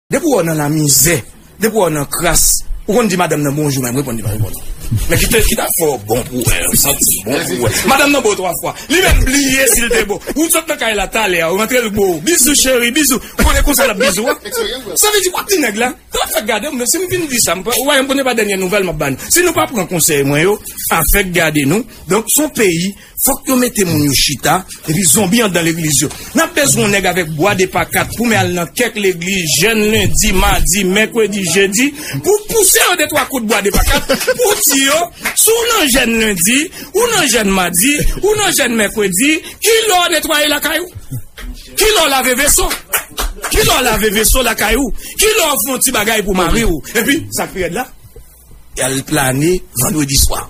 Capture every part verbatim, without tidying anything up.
Depi w nan lamizè, depi w nan kras, ou konn di madanm nan bonjou, menm reponn li pa reponn. Men kite, kite afè w bon pou wè, santi bon pou wè. Madanm nan ba w twa fwa. Li menm bliye si l te ba w. Ou sot nan kay la talè a, ou rantre l ba w. Bizou cheri, bizou. Ou konnen konsa l ap bizou a. Sa vle di w ap di nèg la. Sa w ap fè gade m, si m vin di sa, m pa, ou wè, m konnen pa dènye nouvèl m ap ba nou. Si nou pa pran konsèy mwen yo, afè gade nou. Donk, se yon peyi, fòk yo mete moun yo chita, epi zonbi anndan legliz yo. N ap bezwen yon nèg avèk bwa de pa kat pou men al nan kèk legliz, jèn lendi, madi, mèkredi, jedi, pou pouse yo de twa kout bwa de pa kat, pou di yo, si w nan jèn lendi, ou nan jèn madi, ou nan jèn mèkredi, kilè w netwaye lakay ou? Kilè w lave veso? Kilè w lave veso lakay ou? Kilè w fè yon ti bagay pou mari w? Epi, sa k pi rèd la, y al plane vandredi swa.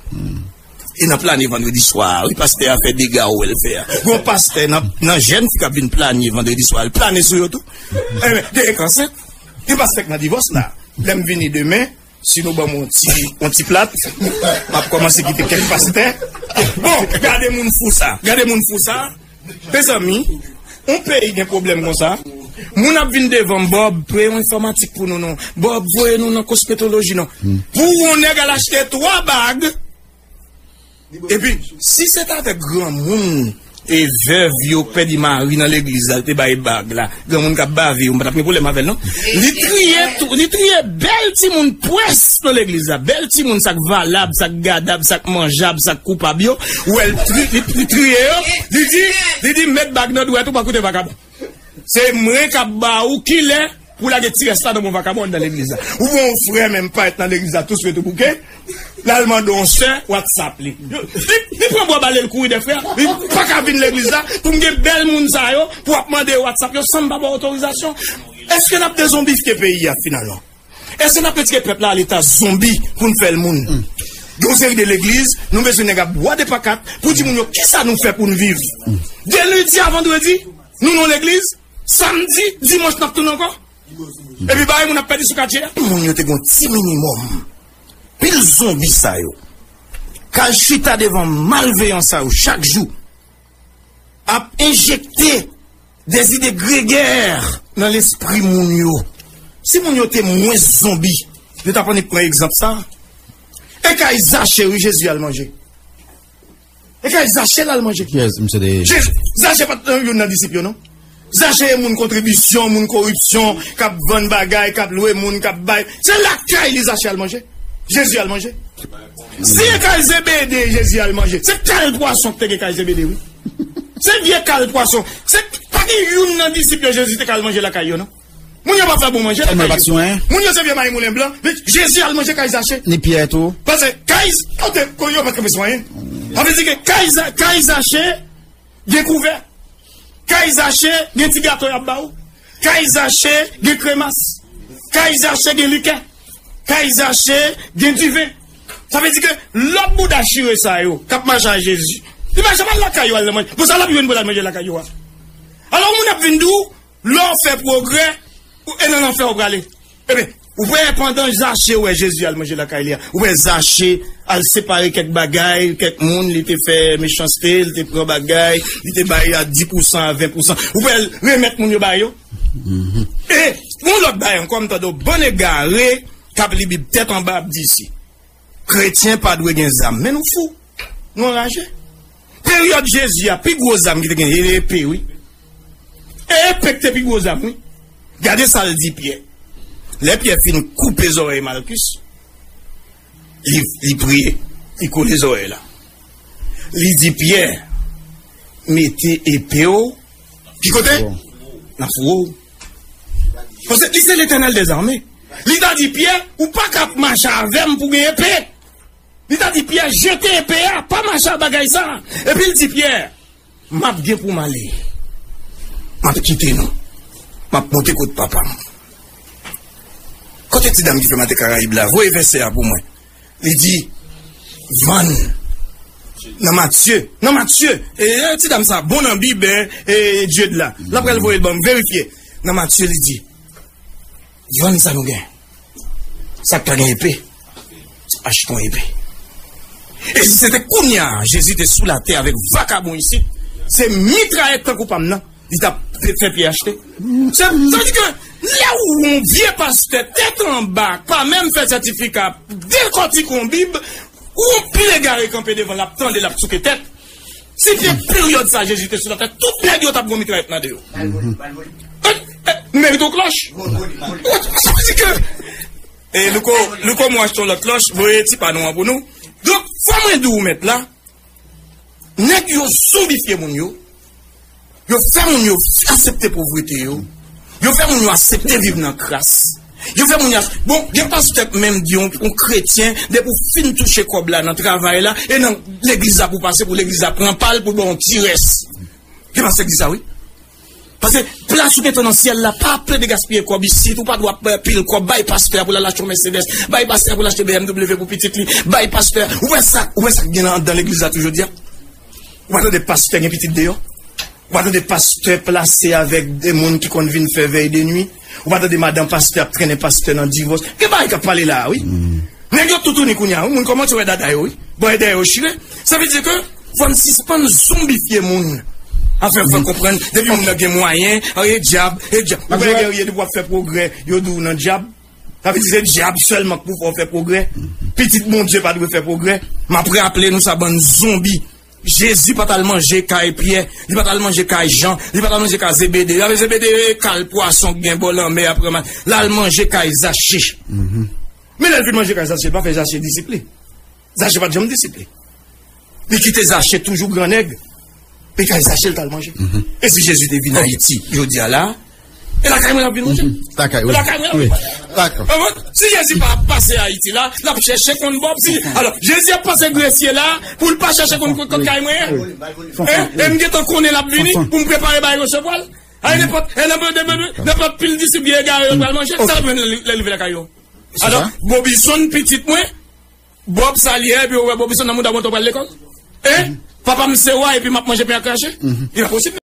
E nan plane vandredi swa a, wi, pastè a fè dega ou wè l fè a. Gon pastè nan, nan jèn fi k ap vin plane vandredi swa, l plane sou yo tou. Enben, genyen k ansent. Gen pastè k nan divòs la. Lè m vini demen, si nou ban m yon ti, yon ti plat, m ap kòmanse kite kèk pastè. Bon, gade moun fou sa. Gade moun fou sa. Mezanmi, yon peyi gen pwoblèm konsa. Moun ap vin devan m, Bob, peye yon enfòmatik pou nou non. Bob, voye nou nan kosmetoloji non. Pou yon nèg al achte twa bag, epi, si se t avèk granmoun e vèv yo pèdi mari nan legliz la, l te bay bag la, granmoun k ap bave yo, m pa t ap gen pwoblèm avè l non. Li triye tou, li triye bèl timoun pwès nan legliz la, bèl timoun sa k valab, sa k gadab, sa k manjab, sa k koupab yo, ou wè l tri-, li, li triye yo, li di, li di, "Met bag nan dwèt ou, pa koute vakabon. Se mwen k ap ba ou kilè pou lage ti rès la nan bon vakabon anndan legliz la." Ou bon frè menm parèt nan legliz la tou swete bouke, l al mande yon sè WhatsApp li. Li, li pran bwa bale l kouri dèyè frè a. Li pa ka vin legliz la pou m gen bèl moun sa yo pou ap mande yo WhatsApp yo san m pa ba w otorizasyon. Èske n ap dezonbifye peyi a finalman? Èske n ap retire pèp la a leta zonbi pou n fè l moun? Gen yon seri de legliz, nou bezwen nèg ap bwa de pa kat pou di moun yo kisa nou fè pou n viv. De lendi a vandredi, nou nan legliz, samdi, dimanch n ap tounen ankò. Epi bagay moun ap pèdi sou katye a. Moun yo te gon ti minimòm. Pil zonbi sa yo k al chita devan malveyan sa yo chak jou ap enjekte de zide gregè nan lespri moun yo. Si moun yo te mwens zonbi, yo t ap annik pran egzanp sa. E kay Zache, wi, Jezi al manje. E kay Zache l al manje. Kiyès misye te ye? Jezi, Zache pa t youn nan disip yo, non. Zache e moun kontribisyon, moun koripsyon, k ap vann bagay, k ap lwe moun, k ap bay. Se lakay li Zache al manje. Jezi al manje. Si e kay Zebede Jezi al manje, se kal pwason ki te gen kay Zebede, wi. Se vye kal pwason. Se pa gen youn nan disip yo Jezi te kal manje lakay yo, non. Moun yo pa fè bon manje lakay yo. Moun yo se vye mayi moulen blan. Men Jezi al manje kay Zache. Ni Pyè tou. Paske kay, kote, kote yo pa t kanpe sou anyen. Sa vle di ke kay Za-, kay Zache gen kouvè. Kay Zache gen ti gato y ap ba ou. Kay Zache gen kremas. Kay Zache gen likè. Kay Zache gen diven. Sa vle di ke lòt bouda chire sa yo k ap mache ak Jezi, li pa janm al lakay yo al nan manje. Pou sa l ap jwenn pou l al manje lakay yo a? Alò, moun ap vin di w, lè w fè pwogrè, ou, e nan lanfè w prale. Ebyen, ou wè pandan Zache wè Jezi al manje lakay li a, ou wè Zache al separe kèk bagay, kèk moun, li te fè mechanste, li te pran bagay, li te bay a dis pousan, a ven pousan. Ou wè l remèt moun yo ba yo. E, yon lòt bagay ankò, m tande yon bann egare k ap li Bib tèt anba ap di isi. Kretyen pa dwe gen zam. Men nou fou. Nou anraje. Peryòd Jezi a, pi gwo zam ki te gen, e epe, wi. E epe ki te pi gwo zam, wi. Gade sa l di Pyè. Lè Pyè fin koupe zòrèy Malkis, li, li priye. Li kole zòrèy la. Li di Pyè, mete epe w. Ki kote? Nan fouwo w. Paske li se Letènèl dèzame. Li ta di Pyè, ou pa ka ap mache avè m pou gen epe. Li ta di Pyè, jete epe a, pa mache ak bagay sa. Epi l di Pyè, m ap gen pou m ale. M ap kite nou. M ap monte kot papa m. Kote ti dam ki fè maten Karayib la? Voye vèsè a pou mwen. Li di, vann. Nan Matye. Nan Matye. E, e, ti dam sa, bon nan Bib, e, e, Dye de la. L ap pral voye l ban m, verifye. Nan Matye, li di, vann sa nou gen. Sa k pa gen epe, achte yon epe. E si se te kounye a, Jezi te sou latè avèk vakabon isit, se mitrayèt tankou pa m nan, li t ap fè, fè Pyè achte. Se, sa vle di ke Lè ou wè yon vye pastè tèt anba, pa menm fè sètifika, dekòtike yon Bib, ou yon pil egare kanpe devan l ap tande, l ap souke tèt. Si se peryòd sa Jezi te sou latè, tout nèg yo t ap gon mitrayèt nan de yo. Merite yon klòch. Sa vle di ke, e, Louko, Louko, mwen achte yon lòt klòch, voye ti pa nou an pou nou. Donk, fò mwen di w, mèt la, nèg yo zonbifye moun yo, yo fè moun yo aksepte povrete yo, yo fè moun yo aksepte viv nan kras, yo fè moun yo, bon, gen pastè k menm di yon, yon kretyen, depi w fin touche kòb la nan travay la, e nan legliz la pou pase, pou legliz la pran pa l, pou ba w yon ti rès. Gen pastè k di sa, wi. Paske plas ou gentan nan syèl la, pa plede gaspiye kòb isit, ou pa dwe ap, eh, pil kòb, bay pastè a pou l al achte yon Mercedes, bay pastè a pou l achte B M W pou pitit li, bay pastè a. Ou wè sa, ou wè sa k gen anndan legliz la tou jodi a? Ou pa tande pastè gen pitit deyò? Ou pa tande pastè plase avèk de moun ki konn vin fè vèy de nwi? Ou pa tande madanm pastè ap trennen pastè nan divòs? Gen bagay k ap pale la a, wi. Nèg yo toutouni kounye a, wi. Moun kòmanse wè dada yo, wi. Bò dèyè yo chire. Sa vle di ke fò n sispann zonbifye moun. Anfen, fò n konprann, depi moun nan gen mwayen, e dyab, e dyab. Ou wè gen depi w ap fè pwogrè, yo di w nan dyab. Sa vle di se dyab sèlman k pou fè w fè pwogrè. Pitit Bondye pa dwe fè pwogrè. M ap raple nou sa, bann zonbi. Jezi pa t al manje kay Pyè, li pa t al manje kay Jan, li pa t al manje kay Zebede. Zebede e kal pwason k gen bò lanmè a, pran mal. L al manje kay Zache. Men lè l fin manje kay Zache, li pa fè Zache disip li. Zache pa t janm disip li. Li kite Zache toujou gran nèg. E kay Zache l t al manje. E si Jezi te vin Ayiti jodi a la, e lakay mwen l ap vin manje. Lakay, e lakay mwen l ap vin manje. Dakò. Konprann? Si Jezi pa ap pase Ayiti la, l ap chèche konn Bòb. Si, alò, Jezi ap pase Gresye la, pou l pa chèche konn kot kay mwen ye. E m gentan konnen l ap vini, pou m prepare bay resevwa l. Ay, nenpòt, e nenpòt, nenpòt, nenpòt pil disip egare yo pral manje. Sa l ap jwenn lè l rive lakay yo? Alò, Bobison, pitit mwen, Bòb sa l ye, epi ou wè Bobison nan mouda mwen, ou pral lekòl? E? Papa m se wa, epi m ap manje pen ak krache? Li pa posib.